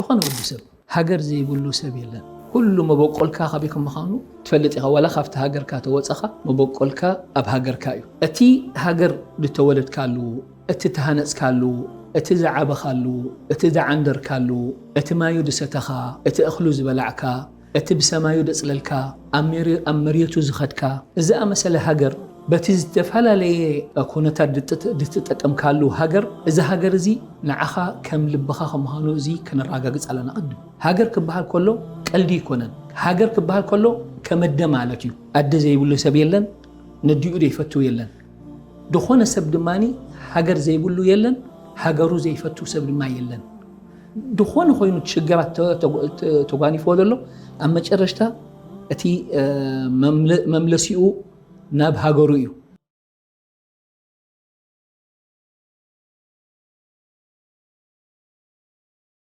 ዝኾነ ወዲ ሰብ ሃገር ዘይብሉ ሰብ የለን። ኩሉ መበቆልካ ካበይ ከም ምዃኑ ትፈልጥ ኢኻ። ዋላ ካብቲ ሃገርካ ተወጸኻ፣ መበቆልካ ኣብ ሃገርካ እዩ። እቲ ሃገር ዝተወለድካሉ፣ እቲ ተሃነጽካሉ፣ እቲ ዝዓበኻሉ፣ እቲ ዝዓንደርካሉ፣ እቲ ማዩ ዝሰተኻ፣ እቲ እኽሉ ዝበላዕካ፣ እቲ ብሰማዩ ደጽለልካ፣ ኣብ መሪ-፣ ኣብ መሬቱ ዝኸድካ፣ እዚ ኣመሰለ ሃገር፣ በቲ ዝተፈላለየ ኩነታት ድትጠቀምካሉ ሃገር፣ እዚ ሃገር እዚ ንዓኻ ከም ልብኻ ከም ምዃኑ እዚ ከነረጋግጽ ኣለና። ቅድም ሃገር ክበሃል ከሎ ቀልዲ ኣይኮነን። ሃገር ክበሃል ከሎ ከመደ ማለት እዩ። ኣደ ዘይብሉ ሰብ የለን፣ ነዲኡ ዘይፈቱ የለን። ዝኾነ ሰብ ድማ ሃገር ዘይብሉ የለን፣ ሃገሩ ዘይፈቱ ሰብ ድማ የለን። ዝኾነ ኮይኑ ሽግራት ተ-፣ ተ-፣ ተ-፣ ተጓኒፍዎ ዘሎ፣ ኣብ መጨረሽታ እቲ፣ እ፣ መምለ-፣ መምለሲኡ ናብ ሃገሩ እዩ።